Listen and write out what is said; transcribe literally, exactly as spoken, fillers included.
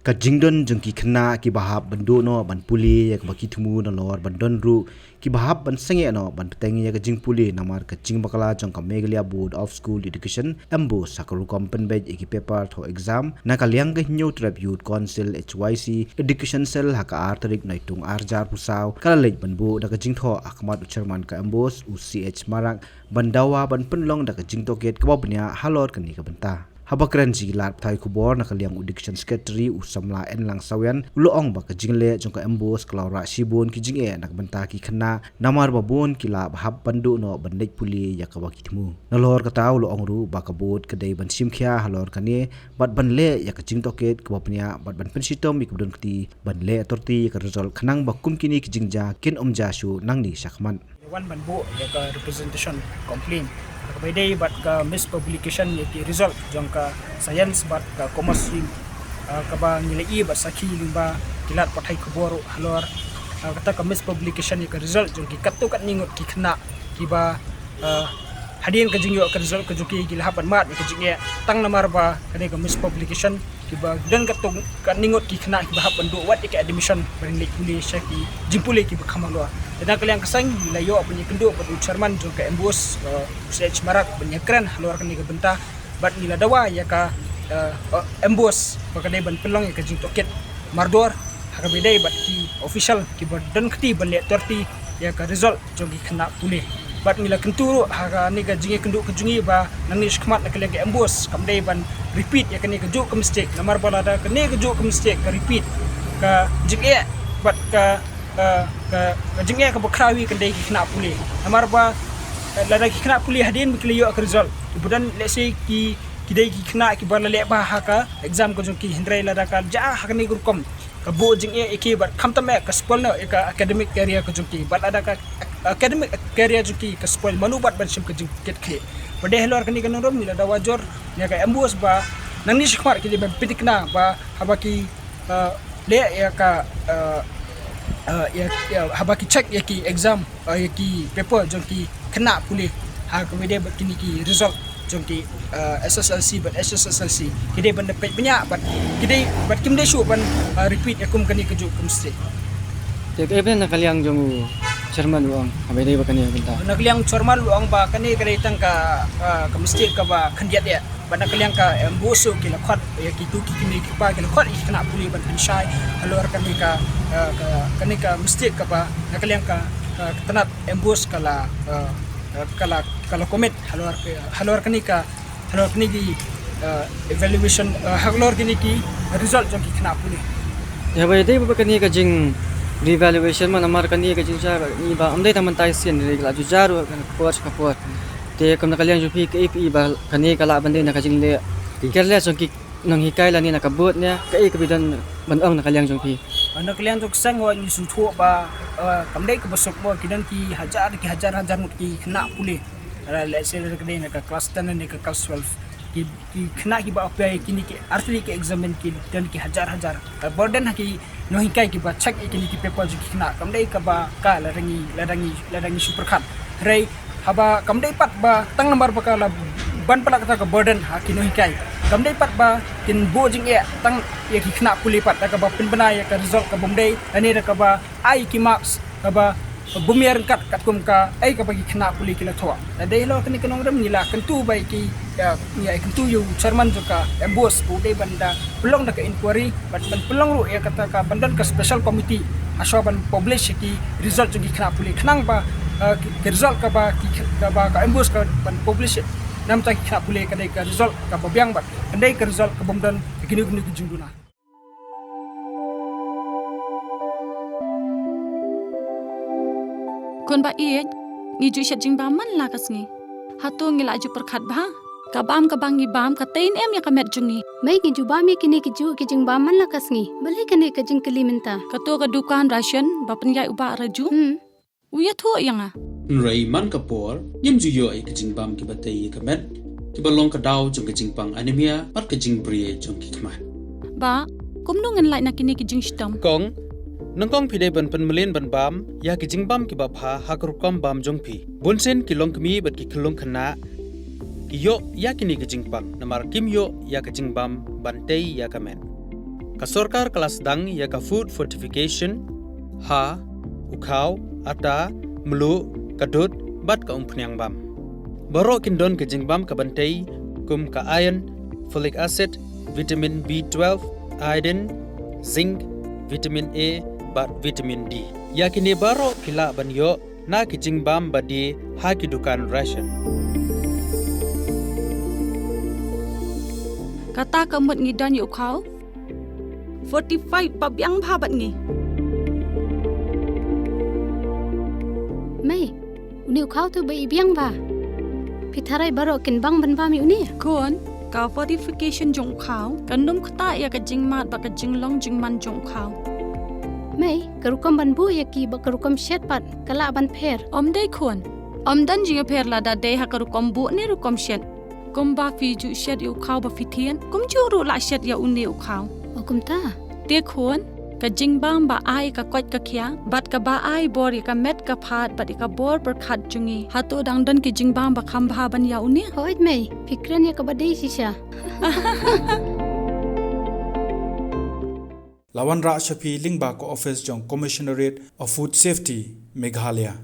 Ka jingdon jong ki khynnah kiba hap ban duh noh ban pule ïa kaba ki thmu nalor ban don ruh kiba hap ban sangeh noh ban bteng ïa ka jingpule namar ka jingbakla jong ka Meghalaya Board of School Education, MBOSE, ha ka rukom pynbeit ïa ki paper thoh exam na ka liang ka Hynñiewtrep Youth Council, HYC, Education Cell ha ka ar tarik Naitung ar hajar arphew saw ka la leit ban buh da ka jingthoh ha khmat u chairman ka MBOSE, u C H Marak, ban dawa ban pynlong da ka jingtohkit kaba bniah halor kane ka bynta. Haba kren sha ki lad pathai khubor na ka liang u Education Secretary u samla Enlang Sawian u la ong ba ka jingleh jong ka MBOSE ka la wanrah shibun ki jingeh na ka bynta ki khynnah namar ba bun ki la hap ban duh noh ban leit pule ïa kaba ki thmu. Nalor kata u la ong ruh ba ka board ka dei ban shim khia halor kane bad ban leh ïa ka jingtohkit kaba bniah bad ban pynshitom ïa kaba don kti ban leh authority ïa ka result khnang ba kum kine ki jingjia kin ym jia shuh nangne shakhmat. Wan ban buh ïa ka representation complaint kaba ïadei bad ka mispublication ïa ki result jong ka science bad ka commerce stream, ah, kaba ngi la ïohi bad sakhi lyngba ki lad pathai khubor halor, ah, kata ka mispublication ïa ka result jong ki katto katne ngut ki khynnah kiba, ah, hadien ka jingïoh ka result ka jong ki ki la hap ban mad ïa ka jingeh tang namar ba kane ka mispublication kiba don katto katne ngut ki khynnah kiba hap ban duh wat ïa ka admission ban leit pule sha ki jingpule kiba kham halor. Te na ka liang ka seng ngi la ïoh ban ïakynduh bad u chairman jong ka MBOSE, eh, u C H Marak ban ïakren halor kane ka bynta bad ngi la dawa ïa ka, eh, eh, MBOSE ba ka dei ban pynlong ïa ka jingtohkit mardor ha kaba ïadei bad ki official kiba don kti ban leh authority ïa ka result jong ki khynnah pule. Bad ngi la kyntu ruh ha kane ka jingïakynduh ka jong ngi ba nangne shakhmat na ka liang ka MBOSE kam dei ban repeat ïa kane kajuh ka mistake namar ba lada kane kajuh ka mistake ka repeat ka jingeh bad ka, ka, ka, ka jingeh kaba khraw hi kan dei ki khynnah pule. Namar ba, eh, lada ki khynnah pule hadien ba ki la ïoh ka result kiba don, let's say, ki, ki dei ki khynnah kiba la leh bha ha ka exam ka jong ki, hynrei lada ka jia ha kane ka rukom ka buh jingeh ïa ki bad khamtam eh ka spoil noh ïa ka academic career ka jong ki. Bad lada ka academic career jong ki ka spoil, mano bad ban shim ka jingkitkhlieh? Bad dei halor kane ka nongrim ngi la dawa jur na ka MBOSE ba nangne shakhmat ki dei ban pynthikna ba haba ki, eh, leh ïa ka, eh, eh, ïa, ïa, haba ki check ïa ki exam, eh, ïa ki paper jong ki khynnah pule ha kaba ïadei bad kine ki result jong ki, eh, SSLC bad HSSLC, ki dei ban da peit bniah bad ki dei, bad kim dei shuh ban, eh, repeat ïa kum kane kajuh ka mistake. Te kaei pat na ka liang jong u chairman u ong haba ïadei bad kane ka bynta? Na ka liang u chairman u ong ba kane ka dei tang ka, eh, ka mistake kaba khyndiat ïa. Bad na ka liang ka MBOSE ki la khot ïa kitu ki kmie ki kpa, ki la khot ïa ki khynnah pule ban pynshai halor kane ka, eh, ka, kane ka mistake kaba na ka liang ka, ka, ka tnat MBOSE ka la, eh, eh, ka la, ka la commit halor ka, halor kane ka, halor kane ki, eh, evaluation, eh, halor kane ki result jong ki khynnah pule. Ïa ba ïadei bad kane ka jing reevaluation, namar kane ka jingshai ba ym dei tang mynta shisien, ka la ju jia ruh ka por sha ka por. Te kum na ka liang jong phi, kaei phi ba kane ka lah ban dei na ka jingleh careless jong ki nonghikai lane na ka board ne, kaei kaba don ban ong na ka liang jong phi? Na ka liang jong ka seng, wat ngi sngewthuh ba, eh, kam dei kaba suk mo, ki don ki hajar, ki hajar hajar ngut ki khynnah pule. Eh, let's say ka dei na ka class ten ne ka class twelve, ki, ki khynnah kiba apply ïa kine ki artylli ki exam, ki don ki hajar hajar. Ka burden ha ki nonghikai kiba check ïa kine ki paper jong ki khynnah kam dei kaba ka, lada ngi, lada ngi, lada ngi shu pyrkhat. Hynrei haba kam dei pat ba tang namar ba ka la ban palat kata ka burden ha ki nonghikai, kam dei pat ba kin buh jingeh tang ïa ki khynnah pule pat da kaba pynbna ïa ka result ka bym dei lane da kaba ai ki marks kaba bym ïaryngkat katkum kaei kaba ki khynnah pule ki la thoh. Te dei halor kane ka nongrim ngi la kyntu ba ïa ki, ïa, ngi ïa kyntu ïa u chairman jong ka MBOSE ba u dei ban da pynlong da ka inquiry bad ban pynlong ruh ïa kata ka ban don ka special committee hashwa ban publish ïa ki result jong ki khynnah pule khnang ba, eh, ki, ki result kaba ki, kaba ka MBOSE ka ban publish ïa, na bynta ki khynnah pule ka dei ka result kaba biang bad kan dei ka result ka bym don kino kino ki jingduna. Khun ba ïeit, ngi ju shet jingbam man la ka sngi. Hato ngi la ju pyrkhat bha? Ka bam kaba ngi bam ka tei ne em ïa ka met jong ngi? Mei, ngi ju bam ïa kine ki juh ki jingbam man la ka sngi. Balei kane ka jingkylli mynta? Kato ka dukan ration ba pynïaid u Bah Raju. Hmm. U ïathuh ïa nga. Hynrei man ka por, ngim ju ïoh ïa ki jingbam kiba tei ïa ka met, kiba long ka daw jong ka jingpang anemia bad ka jingbri jong ki khmat. Bah, kumno ngin lait na kine ki jingshitom? Kong, nyngkong phi dei ban pynmlien ban bam ïa ki jingbam kiba bha ha ka rukom bam jong phi. Bunsien ki longkmie bad ki khyllung khynnah ki ïoh ïa kine ki jingpang namar kim ïoh ïa ka jingbam ban tei ïa ka met. Ka sorkar ka la sdang ïa ka food fortification ha u khaw, ata, mluh, ka dud bad ka umphniang bam. Baroh kin don ka jingbam ka ban tei kum ka iron, folic acid, vitamin B twelve, iodine, zinc, vitamin A bad vitamin D. Ïa kine baroh phi lah ban ïoh na ki jingbam ba die ha ki dukan ration. Kata ka mut ngi don ïa u khaw fortified ba biang bha bad ngi. Mei, une u khaw te ba i biang bha. Phi tharai baroh kin bang ban bam ïa une? Khun, ka fortification jong u khaw kan ym ktah ïa ka jingmad bad ka jinglong jingman jong u khaw. Mei, ka rukom ban buh ïa ki bad ka rukom shet pat ka lah ban pher? Ym dei khun. Ym don jingïapher lada dei ha ka rukom buh ne rukom shet. Kumba phi ju shet ïa u khaw ba phi thied, kumjuh ruh lah shet ïa une u khaw. O kumta? Te khun, ka jingbam ba ai ka koit ka khiah bad kaba ai bor ïa ka met ka phad bad ïa ka bor pyrkhat jong ngi, hato dang don ki jingbam ba kham bha ban ïa une? Hooid mei, phi kren ïa kaba dei shisha. La wanrah sha phi lyngba ka office jong Commissionerate of Food Safety, Meghalaya.